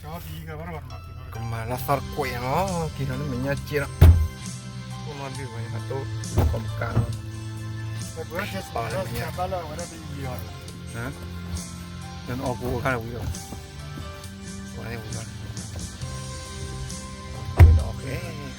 ကမၤလၢသီတကွဲးနီၤ, က့ၤထီၣ်လၢမဲာ်ညါစ့လီၤ, အိၣ်နီၢ်ဒုၣ်ဝဲ ဟးတိၢ် ကိးမကါနီၤ, ပာ်လၢမဲာ်ညါ, လၢနအီၣ်ပူၤအခါန့ၣ်ဝံၤလီၤ, ဝဲန့ၣ်ဝံၤလီၤ, လၢမဲာ်ညါတကွဲးနီၤ.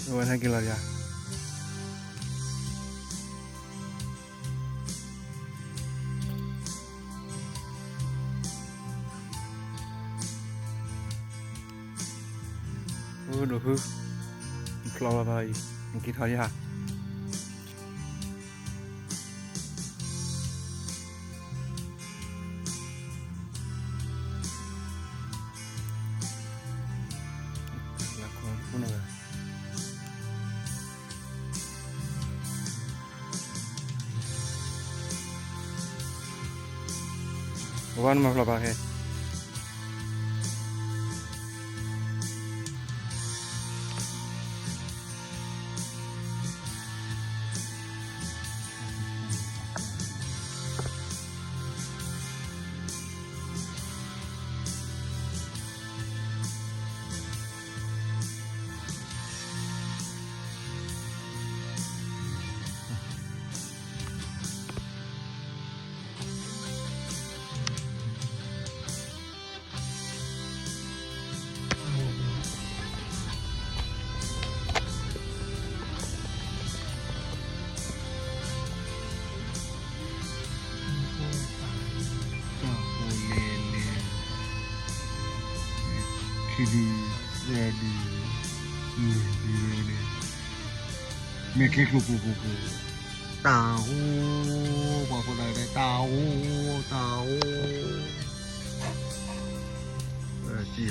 အဝဲဟဲက့ၤလီၤယၤ, အိၣ်ဒိးဟု, နဖျီလီၤသးအံၤ, နက့ၤထီၣ်ယၤ. အဝဲနမၤဖျိးဘၣ်ဟဲ တၢ်ဖိလဲၤလဲၤ ခံဒု သၢဒု လွံၢ်ဒုန့ၣ် မ့ၢ်ခံကျိၤပူၤပူၤပူၤ တၢ်ဟူ ပှၤဖိသၣ်တၢ်ဟူ တၢ်ဟူ စံၣ်ယၤ စံၣ်ယၤ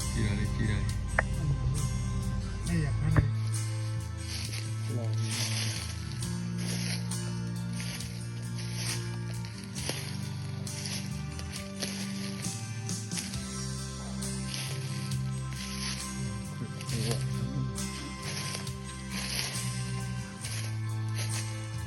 စံၣ်ယၤ တၢ်လူၢ်ခိၣ် တၢ်ပျီ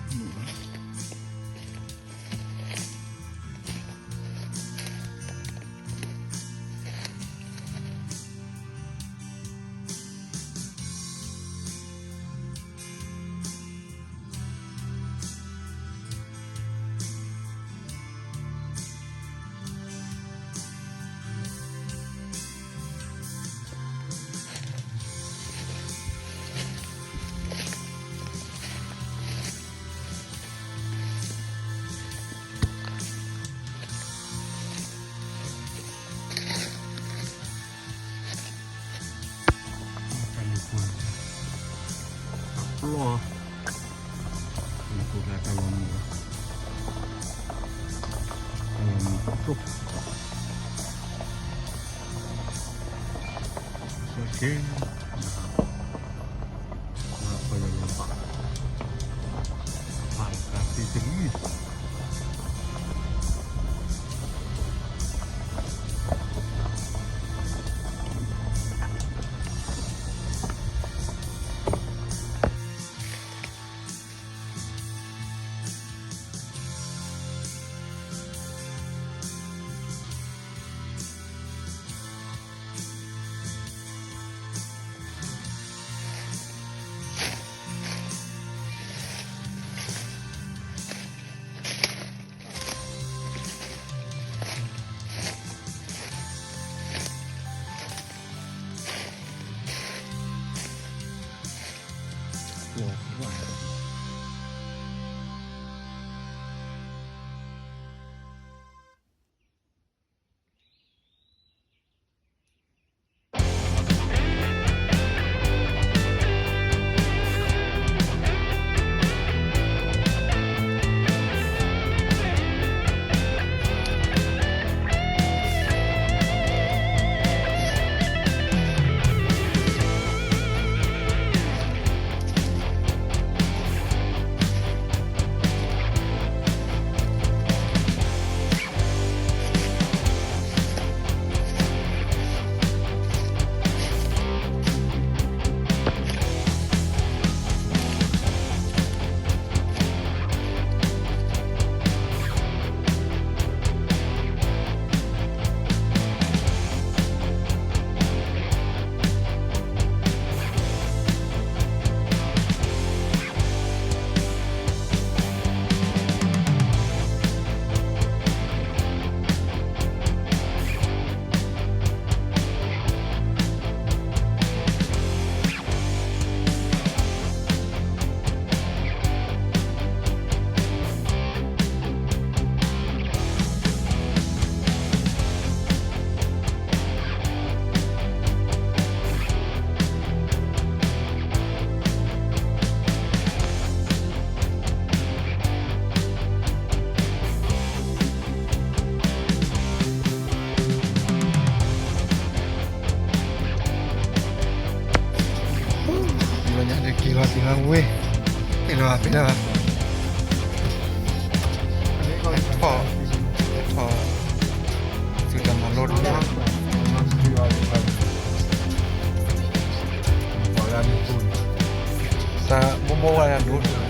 လူၢ်ခိၣ်ကျါ တၢ်လီၤမုၢ်လီၤ တၢ်လီၤမုၢ်တၢ်ပျီ ကဲ နဟး နဟးပၢၢ်လၢလီၤဘၣ် ဘၣ်လၢကါသ့တလံ တၢ် လီၤညါဒုးက့ၤလီၤတံၢ်လီၤဝ့ၢ်, ဖဲလီၤဖဲလီၤ, ဟဲထီၣ်, ဟဲထီၣ်, သုတၢ်မၤလိတၢ်, တၢ်ဘိဘိဝဲဒၣ်ဒိၣ်,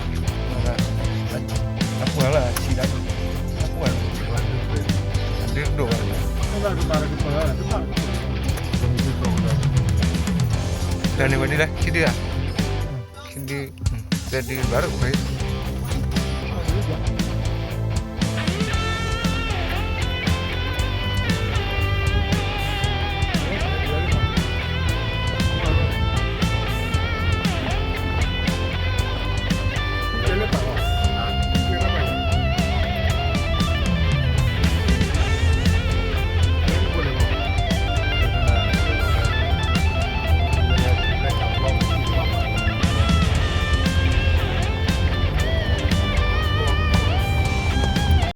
အပှၤလၢအဆံးဒၣ်, အပှၤလၢအဒုးဒိၣ်ဘၣ်, တၢ်န့ၣ်ဝဲဒ်လဲၣ် ခံဒုဧါ, ခံဒု, သၢဒုဘၣ်တခွဲး,